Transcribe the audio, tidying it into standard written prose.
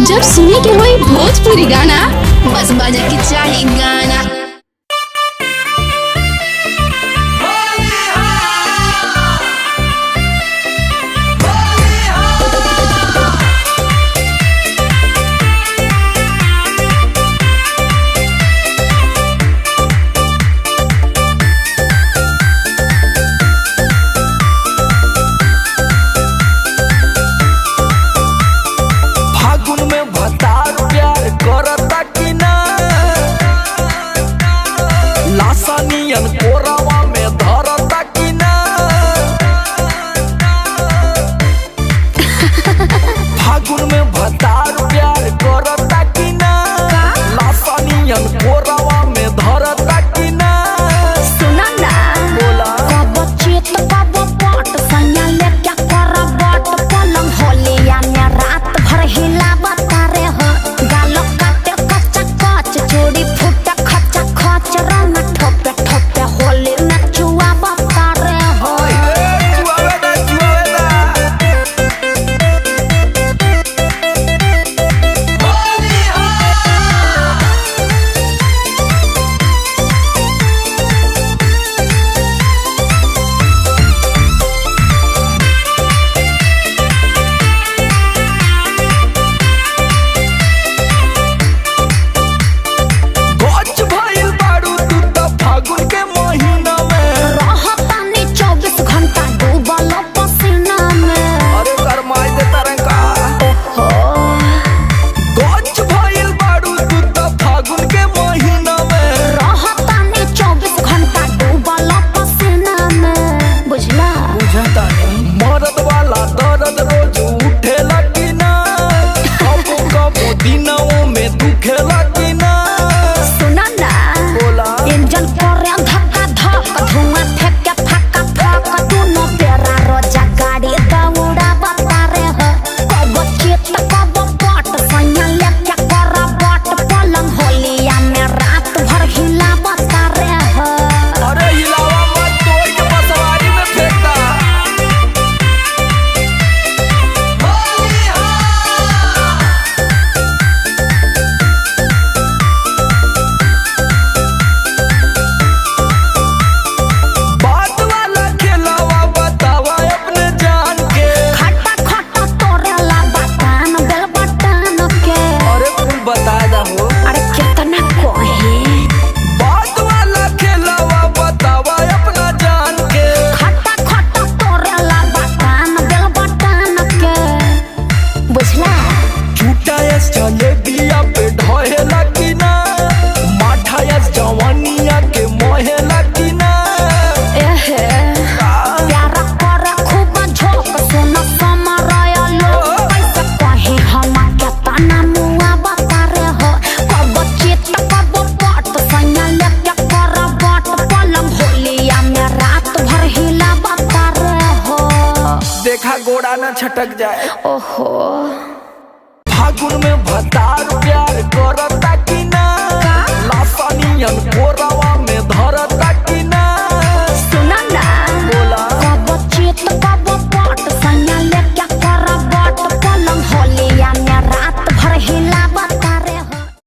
जब सुने के होई भोजपुरी गाना, बस बजे के चाही गाना। फागुन में भतार प्यार करता कि ना, लासानियन कोरावा में धरता कि ना। फागुन में भतार प्यार करता कि ना, लासानियन कोरावा में धरता कि ना। सुना ना। बोला। कब चेत कब पट सैया ले क्या करबट, पलंग होलिया में रात भर हिलावता रे हो, गाल काटे कच्चा कच, चूड़ी फूटे खचा खच, रंग ठोपे ठोपे होली में चुआवता रे हो। ए, चुआवे दा, चुआवे दा। गच भइल बारू तू त फागुन के महीना में। रहतानी 24 घंटा डूबल पसीना में। अरे करमाई दे तरंगा। हो। गच भइल बारू तू त फागुन के महीना में। रहतानी 24 घंटा डूबल पसीना में, बुझला। बुझता नहीं मरद वाला दर्द रोज उठेला कि ना, कबो कबो दिनों में दुखेला कि ना। सुना ना। बोला। इंजन करे धक्का धक, धुआं फेंके फका फक, दोनों बेरा रोजा गाड़ी दौड़ा बता रे हो, कब चित कब पट सैया लेके करबट, पलंग होलिया में रात भर हिला बता रे हो। अरे हिलावा मत, तोड़ के बसवारी में फेंकता। बात वाला खेलावा बतावा अपने जान के। खट्टा खट्टा तोरेला बटान बेल बटान के। अरे कुल बता दा हो। अरे कितना कहे। बात वाला खेलावा बतावा अपना जान के। खट्टा खट्टा तोरेला बटान बेल बटान के, बुझला। झूठा यस जलेबिया पे ढहेला कि ना, माठा यस जवानिया के मोहेला कि ना। एहे। प्यार कर खूब झोंक, सुन समरय लोग, कैसे कहे हम केतना मुआ बता रे हो, कब चित कब पट सैया लेके करबट, पलंग होलिया में रात भर हिला बता रे हो। देखा गोड़ा ना छटक जाए। ओहो। फागुन में भतार प्यार करता कि ना, लासानियन कोरा